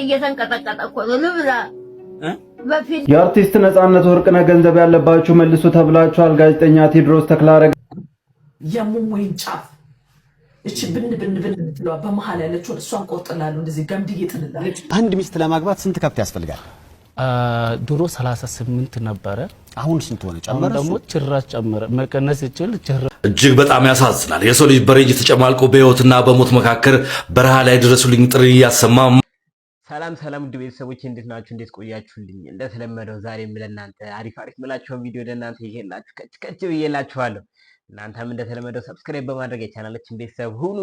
እየተንቀጠቀጠ እኮ ነው። ልብላ በፊት። የአርቲስት ነጻነት ወርቅነህ ገንዘብ ያለባችሁ መልሱ ተብላችኋል። ጋዜጠኛ ቴዎድሮስ ተክለሃረግ የሙሙይን ጫፍ እቺ ብን ብን ብን የምትለዋ በመሀል ያለችውን እሷን ቆርጥላለሁ። እንደዚህ ገምድዬ ጥልላለሁ። አንድ ሚስት ለማግባት ስንት ከብት ያስፈልጋል? ድሮ 38 ነበረ። አሁን ስንት ሆነ? አሁን ጨመረ? ደግሞ ጭራሽ ጨመረ። መቀነስ ይችል ጭራሽ። እጅግ በጣም ያሳዝናል። የሰው ልጅ በሬንጅ ተጨማልቆ በሕይወትና በሞት መካከል በረሃ ላይ ድረሱልኝ ጥሪ እያሰማ ሰላም ሰላም፣ ውድ ቤተሰቦች እንዴት ናችሁ? እንዴት ቆያችሁልኝ? እንደተለመደው ዛሬም ለእናንተ አሪፍ አሪፍ ምላቸውን ቪዲዮ ለእናንተ ይዤላችሁ ከች ከች ብዬላችኋለሁ። እናንተም እንደተለመደው subscribe በማድረግ የቻናላችን ቤተሰብ ሁኑ።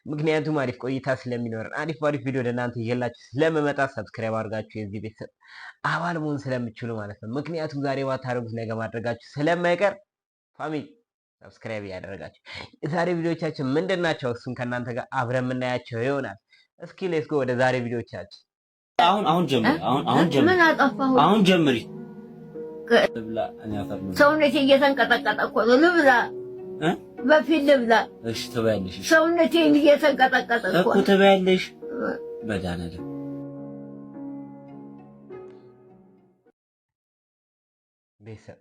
ምክንያቱም አሪፍ ቆይታ ስለሚኖረን፣ አሪፍ አሪፍ ቪዲዮ ለእናንተ ይዤላችሁ ስለምመጣ subscribe አድርጋችሁ የዚህ ቤተሰብ አባል መሆን ስለምችሉ ማለት ነው። ምክንያቱም ዛሬ ባታደርጉት ነገ ማድረጋችሁ ስለማይቀር family subscribe እያደረጋችሁ የዛሬ ቪዲዮቻችን ምንድን ናቸው? እሱን ከእናንተ ጋር አብረን የምናያቸው ይሆናል። እስኪ let's go ወደ ዛሬ ቪዲዮቻችን። አሁን አሁን ጀምሪ። አሁን አሁን ጀምሪ። ምን አጠፋሁ? አሁን ጀምሪ። ልብላ፣ እኔ አፈር ነው። ሰውነቴ እየተንቀጠቀጠ እኮ ነው። ልብላ በፊት ልብላ። እሺ ትበያለሽ። እሺ። ሰውነቴ እየተንቀጠቀጠ እኮ እኮ ትበያለሽ። በዳነለም። ቤተሰብ፣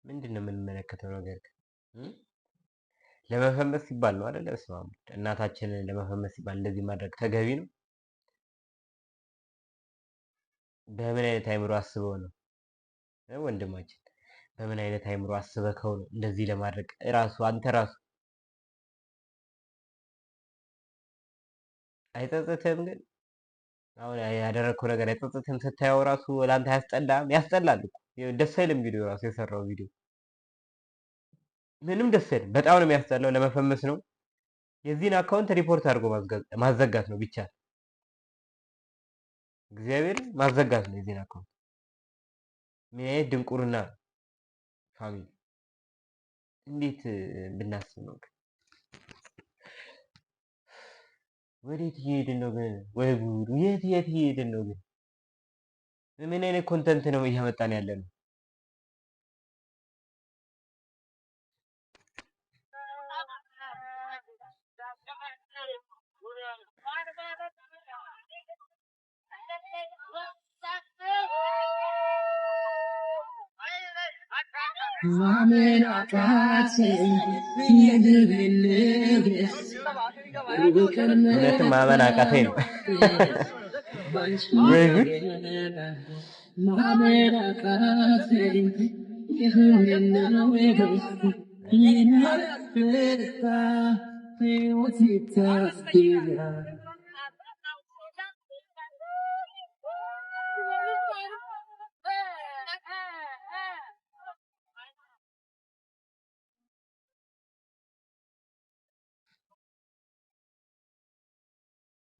ምንድን ነው የምንመለከተው ነገር ግን? ለመፈመስ ሲባል ነው አይደለ? በስመ አብ፣ እናታችንን ለመፈመስ ሲባል እንደዚህ ማድረግ ተገቢ ነው? በምን አይነት አይምሮ አስበው ነው ወንድማችን? በምን አይነት አይምሮ አስበከው ነው እንደዚህ ለማድረግ ራሱ አንተ ራሱ አይጸጽትህም? ግን አሁን ያደረግከው ነገር አይጸጽትህም? ስታየው ራሱ ለአንተ አያስጠላም? ያስጠላል እኮ፣ ደስ አይልም። ቪዲዮ ራሱ፣ የሰራው ቪዲዮ ምንም ደስ አይልም። በጣም ነው የሚያስጠላው። ለመፈመስ ነው። የዚህን account ሪፖርት አድርጎ ማዘጋት ነው ቢቻል፣ እግዚአብሔር ማዘጋት ነው የዚህን account። ምን አይነት ድንቁርና ነው family! እንዴት ብናስብ ነው ግን? ወዴት እየሄድን ነው ግን? ወይ ጉድ! የት የት እየሄድን ነው ግን? ምን አይነት content ነው እያመጣን ያለ ነው? ማመን አቃተኝ የልቤን ንግስት። እውነትም ማመን አቃተኝ ነው። ወይ ጉድ! ማመን አቃተኝ ይህንን ሕይወት ታስጌራ።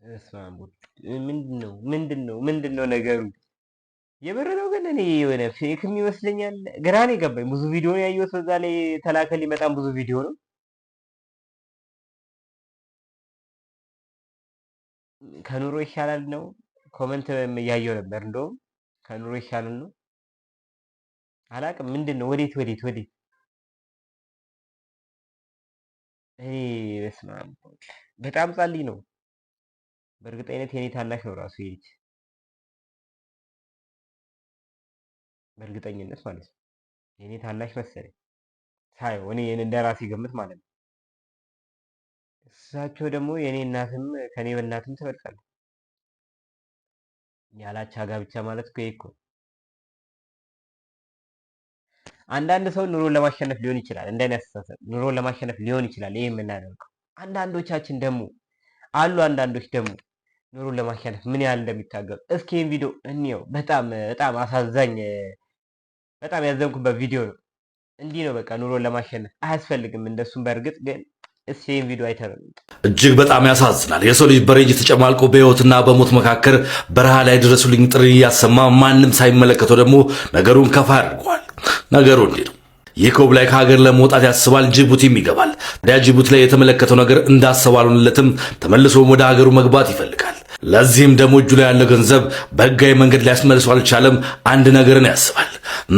በስመ አብ ወልድ። ምንድን ነው? ምንድን ነው? ምንድን ነው ነገሩ? የምር ነው ግን እኔ የሆነ fake ም ይመስለኛል። ግራ ነው የገባኝ። ብዙ ቪዲዮ ነው ያየሁት። በዛ ላይ ተላከልኝ በጣም ብዙ ቪዲዮ ነው። ከኑሮ ይሻላል ነው፣ comment እያየሁ ነበር። እንደውም ከኑሮ ይሻላል ነው። አላቅም። ምንድን ነው? ወዴት ወዴት ወዴት? እኔ በስመ አብ፣ በጣም ጻልኝ ነው። በእርግጠኝነት የኔ ታናሽ ነው ራሱ ይሄ ልጅ፣ በእርግጠኝነት ማለት ነው። የኔ ታናሽ መሰለኝ ሳየው፣ እኔ እንደ ራሴ ግምት ማለት ነው። እሳቸው ደግሞ የኔ እናትም ከኔ በእናትም ትበልጣለች። ያላቻ ጋብቻ ማለት እኮ ይሄ እኮ ነው። አንዳንድ ሰው ኑሮን ለማሸነፍ ሊሆን ይችላል፣ እንደኔ አስተሳሰብ ኑሮን ለማሸነፍ ሊሆን ይችላል ይሄ የምናደርገው። አንዳንዶቻችን ደግሞ አሉ፣ አንዳንዶች ደግሞ ኑሮን ለማሸነፍ ምን ያህል እንደሚታገሉ እስኪ ይህን ቪዲዮ እንየው። በጣም በጣም አሳዛኝ፣ በጣም ያዘንኩበት ቪዲዮ ነው። እንዲህ ነው በቃ፣ ኑሮን ለማሸነፍ አያስፈልግም እንደሱም። በእርግጥ ግን እስኪ ይህን ቪዲዮ አይተነው እጅግ በጣም ያሳዝናል። የሰው ልጅ በሬንጅ ተጨማልቆ በሕይወትና በሞት መካከል በረሃ ላይ ድረሱልኝ ጥሪ እያሰማ ማንም ሳይመለከተው ደግሞ ነገሩን ከፋ አድርገዋል። ነገሩ እንዲህ ነው። ይህ ኮብላይ ከሀገር ለመውጣት ያስባል፣ ጅቡቲም ይገባል። ታዲያ ጅቡቲ ላይ የተመለከተው ነገር እንዳሰበው አልሆነለትም። ተመልሶም ወደ ሀገሩ መግባት ይፈልጋል። ለዚህም ደግሞ እጁ ላይ ያለው ገንዘብ በህጋዊ መንገድ ሊያስመልሰው አልቻለም። አንድ ነገርን ያስባል።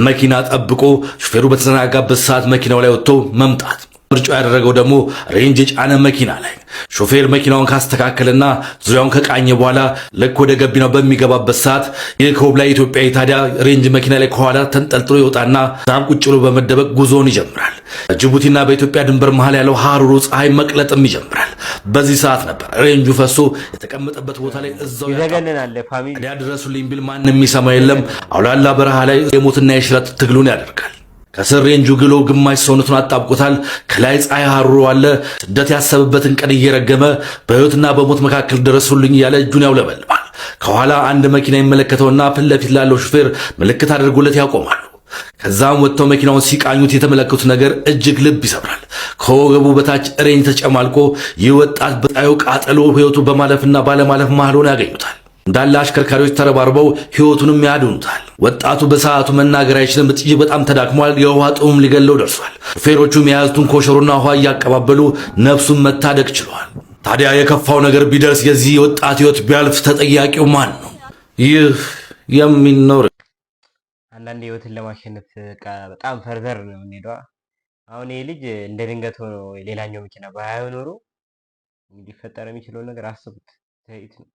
መኪና ጠብቆ ሹፌሩ በተዘናጋበት ሰዓት መኪናው ላይ ወጥቶ መምጣት። ምርጫው ያደረገው ደግሞ ሬንጅ የጫነ መኪና ላይ። ሾፌር መኪናውን ካስተካከለና ዙሪያውን ከቃኘ በኋላ ልክ ወደ ገቢናው በሚገባበት ሰዓት ይህ ኮብላይ ኢትዮጵያዊ ታዲያ ሬንጅ መኪና ላይ ከኋላ ተንጠልጥሎ ይወጣና ዛም ቁጭ ብሎ በመደበቅ ጉዞውን ይጀምራል። በጅቡቲና በኢትዮጵያ ድንበር መሃል ያለው ሀሩሩ ፀሐይ መቅለጥም ይጀምራል። በዚህ ሰዓት ነበር ሬንጁ ፈሶ የተቀመጠበት ቦታ ላይ እዛው ይዘገንናል። Family። ታዲያ ድረሱልኝ ቢል ማንም የሚሰማ የለም። አውላላ በረሃ ላይ የሞትና የሽረት ትግሉን ያደርጋል። ከስር ሬንጁ ግሎ ግማሽ ሰውነቱን አጣብቆታል። ከላይ ፀሐይ ሀሩሩ አለ። ስደት ያሰበበትን ቀን እየረገመ በሕይወትና በሞት መካከል ድረሱልኝ እያለ እጁን ያውለበልባል። ከኋላ አንድ መኪና ይመለከተውና ፊት ለፊት ላለው ሹፌር ምልክት አድርጎለት ያቆማሉ። ከዛም ወጥተው መኪናውን ሲቃኙት የተመለከቱት ነገር እጅግ ልብ ይሰብራል። ከወገቡ በታች ሬንጅ ተጨማልቆ ይህ ወጣት በፀሐዩ ቃጠሎ ሕይወቱ በማለፍና ባለማለፍ መሃል ሆኖ ያገኙታል። እንዳለ አሽከርካሪዎች ተረባርበው ሕይወቱንም ያድኑታል። ወጣቱ በሰዓቱ መናገር አይችልም። እጅግ በጣም ተዳክሟል። የውሃ ጥሙም ሊገለው ደርሷል። ሹፌሮቹም የያዙትን ኮሸሮና ውሃ እያቀባበሉ ነፍሱን መታደግ ችለዋል። ታዲያ የከፋው ነገር ቢደርስ፣ የዚህ ወጣት ሕይወት ቢያልፍ ተጠያቂው ማን ነው? ይህ የሚኖር አንዳንድ ህይወትን ለማሸነፍ በቃ በጣም further ነው የምንሄደዋ። አሁን ይሄ ልጅ እንደ ድንገት ሆኖ ሌላኛው መኪና ባያየው ኖሮ ሊፈጠር የሚችለውን ነገር አስቡት። ትርኢት ነው።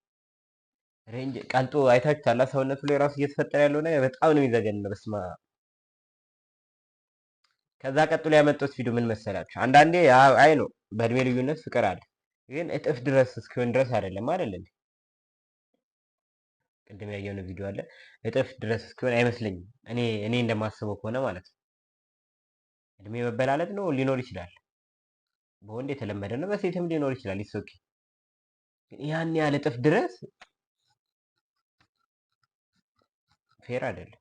ሬንጅ ቀልጦ አይታችሁታል። ሰውነቱ ላይ ራሱ እየተፈጠረ ያለው ነገር በጣም ነው የሚዘገንነው። በስመ አብ። ከዛ ቀጥሎ ያመጡት ቪዲዮ ምን መሰላችሁ? አንዳንዴ አይ ነው በእድሜ ልዩነት ፍቅር አለ፣ ግን እጥፍ ድረስ እስኪሆን ድረስ አይደለም፣ አይደል እንዴ? ቅድም ያየነው ቪዲዮ አለ። እጥፍ ድረስ እስኪሆን አይመስለኝም። እኔ እንደማስበው ከሆነ ማለት ነው። እድሜ መበላለጥ ነው ሊኖር ይችላል። በወንድ የተለመደ ነው፣ በሴትም ሊኖር ይችላል። It's okay። ግን ያን ያህል እጥፍ ድረስ fair አይደለም።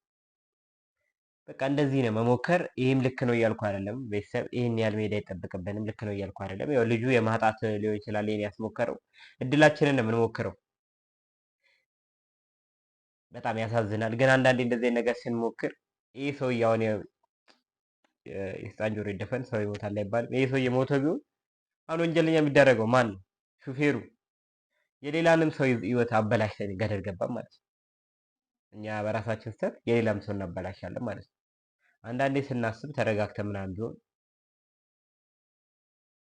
በቃ እንደዚህ ነው መሞከር። ይህም ልክ ነው እያልኩ አይደለም። ቤተሰብ ይህን ያህል መሄድ አይጠበቅብንም። ልክ ነው እያልኩ አይደለም። ያው ልጁ የማጣት ሊሆን ይችላል ይሄን ያስሞከረው። እድላችንን ነው የምንሞክረው። በጣም ያሳዝናል። ግን አንዳንዴ እንደዚህ ነገር ስንሞክር ይህ ሰውዬ አሁን የህፃን ጆሮ ይደፈን ሰው ይሞታል አይባልም። ይህ ሰውዬ ሞቶ ቢሆን አሁን ወንጀለኛ የሚደረገው ማን ነው? ሹፌሩ። የሌላንም ሰው ህይወት አበላሽተን ገደል ገባም ማለት ነው። እኛ በራሳችን ስህተት የሌላም ሰው እናበላሻለን ማለት ነው። አንዳንዴ ስናስብ ተረጋግተን ምናምን ቢሆን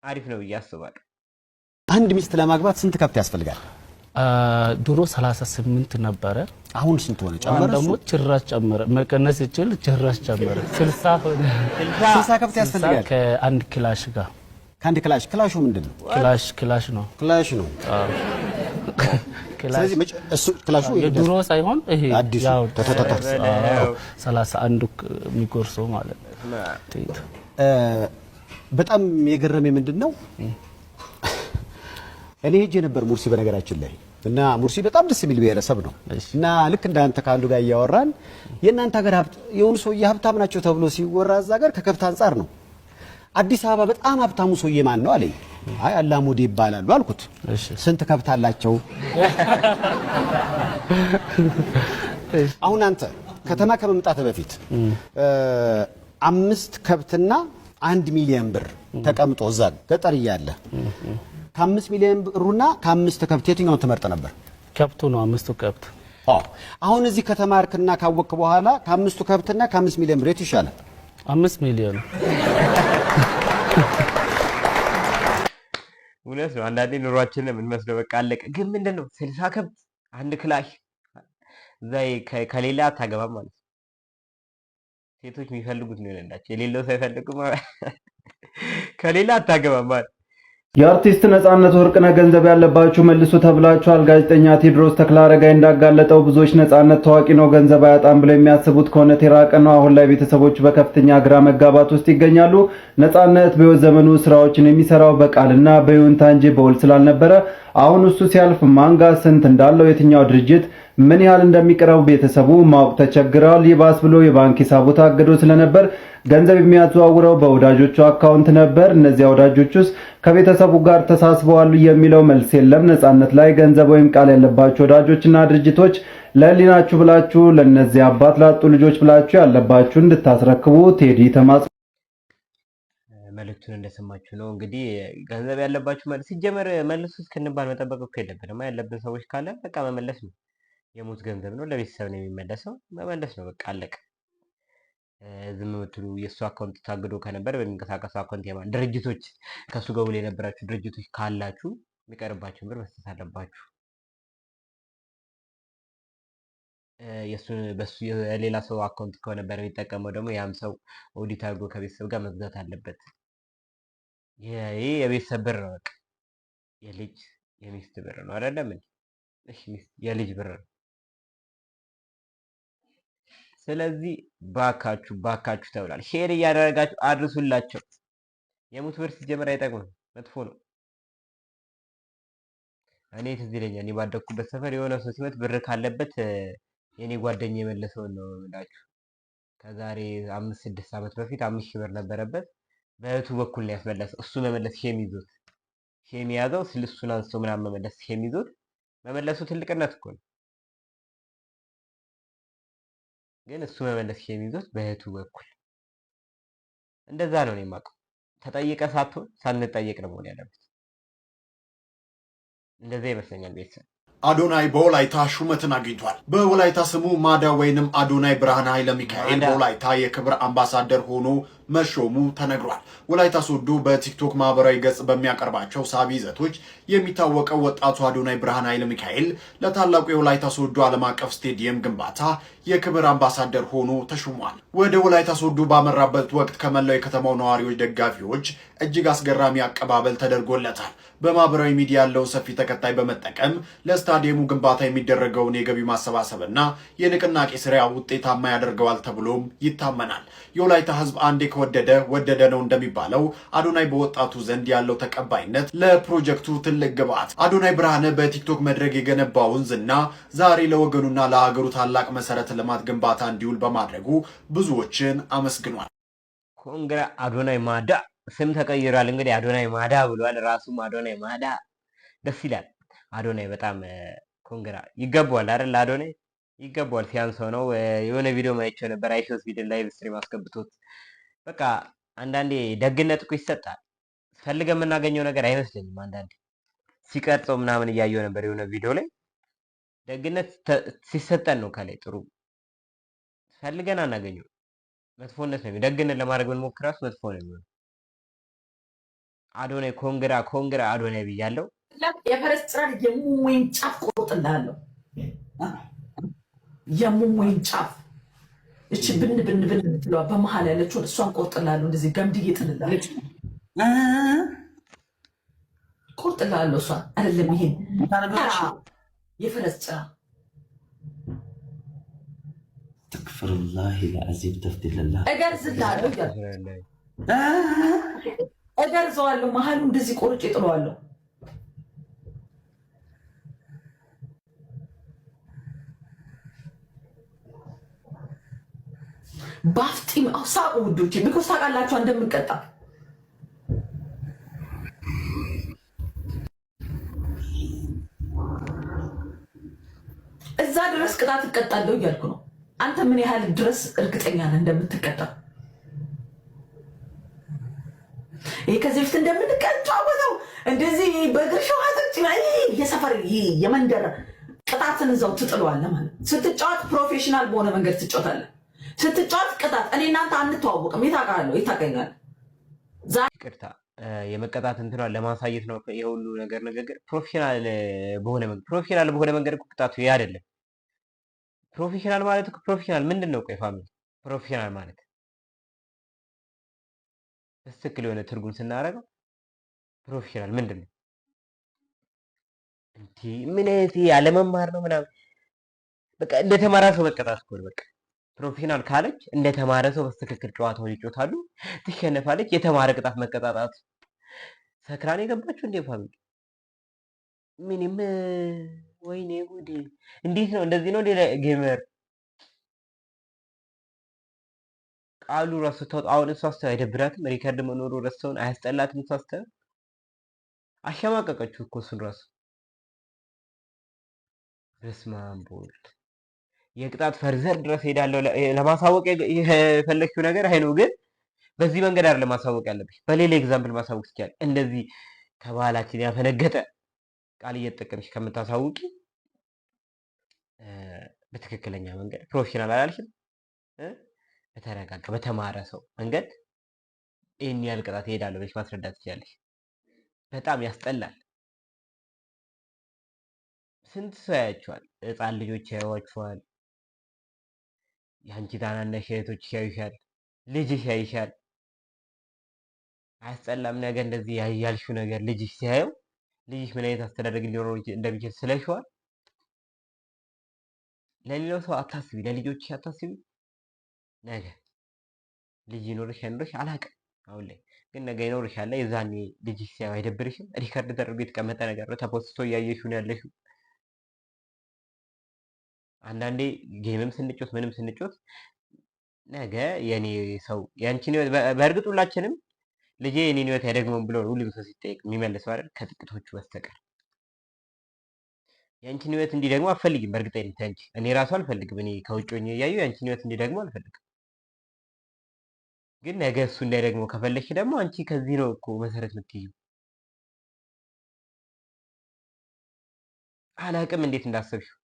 አሪፍ ነው ብዬ አስባለሁ። አንድ ሚስት ለማግባት ስንት ከብት ያስፈልጋል? ድሮ 38 ነበረ። አሁን ስንት ሆነ? አሁን ጨመረ? ደግሞ ጭራሽ ጨመረ። መቀነስ ይችል ጭራሽ ጨመረ። 60 ሆነ። 60 ከብት ያስፈልጋል። ከአንድ ክላሽ ጋር። ከአንድ ክላሽ። ክላሹ ምንድን ነው? ክላሽ ክላሽ ነው። ክላሽ ነው። ክላሽ። ስለዚህ እሱ ክላሹ የድሮ ሳይሆን ይሄ አዲሱ ያው ተተተተ። 31 የሚጎርሰው ማለት ነው። ጥይት። በጣም የገረመኝ ምንድን ነው፣ እኔ ሄጄ ነበር ሙርሲ በነገራችን ላይ። እና ሙርሲ በጣም ደስ የሚል ብሔረሰብ ነው። እና ልክ እንዳንተ ከአንዱ ጋር እያወራን የእናንተ ሀገር ሀብት የሆኑ ሰውዬ ሀብታም ናቸው ተብሎ ሲወራ እዛ ሀገር ከከብት አንጻር ነው። አዲስ አበባ በጣም ሀብታሙ ሰውዬ ማን ነው አለኝ። አይ አላሙዲ ይባላሉ አልኩት። ስንት ከብት አላቸው? አሁን አንተ ከተማ ከመምጣት በፊት አምስት ከብትና 1 ሚሊዮን ብር ተቀምጦ እዛ ገጠር እያለ ከ5 ሚሊዮን ብሩና ከአምስት ከብት የትኛውን ትመርጥ ነበር? ከብቱ ነው፣ አምስቱ ከብት። አዎ። አሁን እዚህ ከተማርክና ካወቅክ በኋላ ከአምስቱ ከብትና ከ5 ሚሊዮን ብር የቱ ይሻላል? 5 ሚሊዮን። እውነት ነው። አንዳንዴ ኑሯችንን የምንመስለው በቃ አለቀ። ግን ምንድን ነው 60 ከብት አንድ ክላሽ እዛ ከሌላ አታገባም ማለት ነው። ሴቶች የሚፈልጉት ነው የሌላቸው፣ የሌለው ሰው አይፈልጉም። ከሌላ አታገባም ማለት። የአርቲስት ነጻነት ወርቅነህ ገንዘብ ያለባችሁ መልሱ ተብላችኋል። ጋዜጠኛ ቴዎድሮስ ተክለአረጋይ እንዳጋለጠው ብዙዎች ነጻነት ታዋቂ ነው፣ ገንዘብ አያጣም ብለው የሚያስቡት ከእውነት የራቀ ነው። አሁን ላይ ቤተሰቦቹ በከፍተኛ ግራ መጋባት ውስጥ ይገኛሉ። ነጻነት በሕይወት ዘመኑ ስራዎችን የሚሰራው በቃልና በይሁንታ እንጂ በውል ስላልነበረ አሁን እሱ ሲያልፍ ማን ጋ ስንት እንዳለው፣ የትኛው ድርጅት ምን ያህል እንደሚቀረው ቤተሰቡ ማወቅ ተቸግረዋል። ይባስ ብሎ የባንክ ሂሳቡ ታግዶ ስለነበር ገንዘብ የሚያዘዋውረው በወዳጆቹ አካውንት ነበር። እነዚያ ወዳጆች ውስጥ ከቤተሰቡ ጋር ተሳስበዋል የሚለው መልስ የለም። ነጻነት ላይ ገንዘብ ወይም ቃል ያለባችሁ ወዳጆችና ድርጅቶች ለሕሊናችሁ ብላችሁ፣ ለእነዚህ አባት ላጡ ልጆች ብላችሁ ያለባችሁ እንድታስረክቡ ቴዲ ተማጽ መልእክቱን እንደሰማችሁ ነው። እንግዲህ ገንዘብ ያለባችሁ ማለት ሲጀመር መልሱ እስክንባል መጠበቅ እኮ የለብንም። ያለብን ሰዎች ካለ በቃ መመለስ ነው። የሞት ገንዘብ ነው፣ ለቤተሰብ ነው የሚመለሰው። መመለስ ነው፣ በቃ አለቀ። ዝም ብትሉ የእሱ account ታግዶ ከነበር በሚንቀሳቀሰው account የማን ድርጅቶች ከእሱ ጋር ውል የነበራችሁ ድርጅቶች ካላችሁ የሚቀርባችሁን ብር መስጠት አለባችሁ። በሱ የሌላ ሰው account ከነበር የሚጠቀመው ደግሞ ያም ሰው ኦዲት አድርጎ ከቤተሰብ ጋር መዝጋት አለበት። ይሄ የቤተሰብ ብር ነው፣ በቃ የልጅ የሚስት ብር ነው አይደለም እንዴ? እሺ ሚስት የልጅ ብር ነው። ስለዚህ ባካችሁ ባካችሁ ተብሏል። Share እያደረጋችሁ አድርሱላቸው። የሙት ብር ሲጀመር አይጠቅምም፣ መጥፎ ነው። እኔ ትዝ ይለኛል እኔ ባደግኩበት ሰፈር የሆነ ሰው ሲሞት ብር ካለበት የኔ ጓደኛ የመለሰውን ነው የምላችሁ። ከዛሬ 5-6 ዓመት በፊት 5,000 ብር ነበረበት። በእህቱ በኩል ነው ያስመለሰው። እሱ መመለስ shame ይዞት shame የያዘው እሱን አንስቶ ምናምን መመለስ shame ይዞት መመለሱ ትልቅነት እኮ ነው። ግን እሱ መመለስ shame ይዞት በእህቱ በኩል እንደዛ ነው እኔ የማውቀው። ተጠይቀ ሳትሆን ሳንጠየቅ ነው መሆን ያለበት። እንደዛ ይመስለኛል ቤተሰብ። አዶናይ በወላይታ ሹመትን አግኝቷል። በወላይታ ስሙ ማዳ ወይንም አዶናይ ብርሃነ ኃይለ ሚካኤል በወላይታ የክብር አምባሳደር ሆኖ መሾሙ ተነግሯል። ወላይታ ሶዶ በቲክቶክ ማህበራዊ ገጽ በሚያቀርባቸው ሳቢ ይዘቶች የሚታወቀው ወጣቱ አዶናይ ብርሃነ ኃይለ ሚካኤል ለታላቁ የወላይታ ሶዶ ዓለም አቀፍ ስቴዲየም ግንባታ የክብር አምባሳደር ሆኖ ተሹሟል። ወደ ወላይታ ሶዶ ባመራበት ወቅት ከመላው የከተማው ነዋሪዎች፣ ደጋፊዎች እጅግ አስገራሚ አቀባበል ተደርጎለታል። በማህበራዊ ሚዲያ ያለውን ሰፊ ተከታይ በመጠቀም ለስታዲየሙ ግንባታ የሚደረገውን የገቢ ማሰባሰብና የንቅናቄ ስራ ውጤታማ ያደርገዋል ተብሎም ይታመናል። የወላይታ ሕዝብ አንዴ ከወደደ ወደደ ነው እንደሚባለው አዶናይ በወጣቱ ዘንድ ያለው ተቀባይነት ለፕሮጀክቱ ትልቅ ግብዓት። አዶናይ ብርሃነ በቲክቶክ መድረክ የገነባውን ዝና ዛሬ ለወገኑና ለሀገሩ ታላቅ መሰረተ ልማት ግንባታ እንዲውል በማድረጉ ብዙዎችን አመስግኗል። Congra አዶናይ ማዳ ስም ተቀይሯል። እንግዲህ አዶናይ ማዳ ብሏል። ራሱም አዶናይ ማዳ ደስ ይላል። አዶናይ በጣም congra ይገባዋል አይደል? አዶናይ ይገባዋል። ሲያንሰው ነው። የሆነ ቪዲዮ ማይቸው ነበር። አይሾስ ቪዲዮ live stream አስገብቶት በቃ አንዳንዴ ደግነት እኮ ይሰጣል። ፈልገን የምናገኘው ነገር አይመስለኝም። አንዳንዴ ሲቀርጸው ምናምን እያየው ነበር የሆነ ቪዲዮ ላይ ደግነት ሲሰጠን ነው ከላይ ጥሩ ፈልገን አናገኘው። መጥፎነት ነው። ደግነት ለማድረግ ብንሞክር እራሱ መጥፎ ነው የሚሆነው። አዶናይ congra congra አዶናይ ብያለሁ። የፈረስ ጭራን የሙሙን ጫፍ ቆርጥልሃለሁ። የሙሙን ጫፍ እቺ ብን ብን ብን የምትለዋ በመሀል ያለችውን እሷን ቆርጥልሃለሁ። እንደዚህ ገምድዬ ጥልልሃለሁ፣ ቆርጥልሃለሁ። እሷን አይደለም ይሄን የፈረስ ጭራ استغفر الله العظيم تفضيل الله እገርዝልሃለሁ እያልኩ እገርዘዋለሁ። መሀሉ እንደዚህ ቆርጬ ጥለዋለሁ። ባፍጢም ሳቁ ውዶቼ፣ because ታውቃላችሁ እንደምቀጣ። እዛ ድረስ ቅጣት እቀጣለሁ እያልኩ ነው። አንተ ምን ያህል ድረስ እርግጠኛ ነህ እንደምትቀጣ? ይህ ከዚህ በፊት እንደምንቀጫወተው እንደዚህ በእግር ሸዋቶች የሰፈር የመንደር ቅጣትን እዛው ትጥለዋለህ ማለት ነው። ስትጫወት professional በሆነ መንገድ ትጫወታለህ። ስትጫወት ቅጣት እኔ እናንተ አንተዋወቅም። የት አውቃለሁ? የት ታውቀኛለህ? ይቅርታ የመቀጣት እንትኗን ለማሳየት ነው የሁሉ ነገር ንግግር። Professional በሆነ መንገድ እኮ ቅጣቱ ይሄ አይደለም። Professional ማለት እኮ professional ምንድን ነው? ቆይ family፣ professional ማለት በትክክል የሆነ ትርጉም ስናደርገው professional ምንድን ነው? እንዲህ ምን አይነት ያለመማር ነው ምናምን። በቃ እንደተማረ ሰው መቀጣት እኮ ነው። በቃ professional ካለች እንደተማረ ሰው በትክክል ጨዋታውን ይጮታሉ፣ ትሸነፋለች። የተማረ ቅጣት መቀጣጣት። ሰክራን የገባችው እንዴ family? ምንም ወይኔ ጉዴ! እንዴት ነው እንደዚህ ነው ሌላ gamer ቃሉ ራሱ ተው። አሁን እሷ አስተው አይደብራትም? Record መኖሩ ረስተውን አያስጠላትም? እሷ አስተው አሸማቀቀችው እኮ እሱን ራሱ። በስመ አብ ወልድ። የቅጣት further ድረስ ሄዳለሁ ለማሳወቅ የፈለግሽው ነገር አይ ነው፣ ግን በዚህ መንገድ አይደለም ማሳወቅ ያለብሽ። በሌላ example ማሳወቅ ትችያለሽ። እንደዚህ ከባህላችን ያፈነገጠ ቃል እየተጠቀምሽ ከምታሳውቂ በትክክለኛ መንገድ professional አላልሽም? በተረጋጋ በተማረ ሰው መንገድ ይህን ያህል ቅጣት እሄዳለሁ ብለሽ ማስረዳት ትችላለሽ። በጣም ያስጠላል። ስንት ሰው ያያቸዋል? ሕፃን ልጆች ያዩዋቸዋል። የአንቺ ታናናሽ እህቶች ያዩሻል፣ ልጅሽ ያይሻል። አያስጠላም? ነገ እንደዚህ ያልሽው ነገር ልጅሽ ሲያየው ልጅሽ ምን አይነት አስተዳደግ ሊኖረው እንደሚችል ስለሽዋል። ለሌላው ሰው አታስቢ፣ ለልጆችሽ አታስቢ። ነገ ልጅ ይኖርሽ አይኖርሽ አላውቅም። አሁን ላይ ግን ነገ ይኖርሻል። የዛኔ ልጅሽ ሲያየው አይደብርሽም? Record ተደርጎ የተቀመጠ ነገር ነው፣ ተፖስቶ እያየሽው ነው ያለሽው። አንዳንዴ game ም ስንጮት ምንም ስንጮት ነገ የኔ ሰው ያንቺን ህይወት፣ በእርግጥ ሁላችንም ልጄ የኔን ህይወት አይደግመውም ብሎ ሁሉም ሰው ሲጠየቅ የሚመልሰው አይደል? ከጥቂቶቹ በስተቀር። ያንቺን ህይወት እንዲደግሞ አልፈልግም። በእርግጠኝነት አንቺ፣ እኔ ራሱ አልፈልግም። እኔ ከውጭ ሆኜ እያየሁ ያንቺን ህይወት እንዲደግሞ አልፈልግም። ግን ነገ እሱ እንዳይደግመው ከፈለግሽ ደግሞ አንቺ ከዚህ ነው እኮ መሰረት የምትይዩ። አላቅም እንዴት እንዳሰብሽው።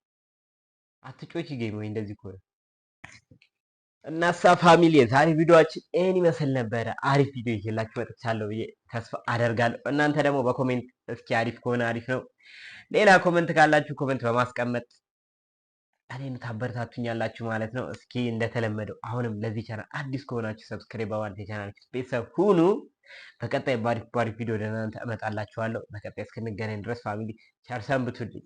አትጮቺ game ወይ እንደዚህ ከሆነ። እናሳ family፣ የዛሬ ቪዲዮአችን ይህን ይመስል ነበረ። አሪፍ ቪዲዮ ይዤላችሁ መጥቻለሁ ብዬ ተስፋ አደርጋለሁ። እናንተ ደግሞ በ comment እስኪ አሪፍ ከሆነ አሪፍ ነው፣ ሌላ comment ካላችሁ comment በማስቀመጥ እኔን ታበረታቱኛላችሁ ማለት ነው። እስኪ እንደተለመደው አሁንም ለዚህ ቻናል አዲስ ከሆናችሁ subscribe በማድረግ የቻናል ቤተሰብ ሁኑ። በቀጣይ ባሪፍ ባሪፍ ቪዲዮ ለእናንተ እመጣላችኋለሁ። በቀጣይ እስክንገናኝ ድረስ family ቸር ሰንብቱልኝ።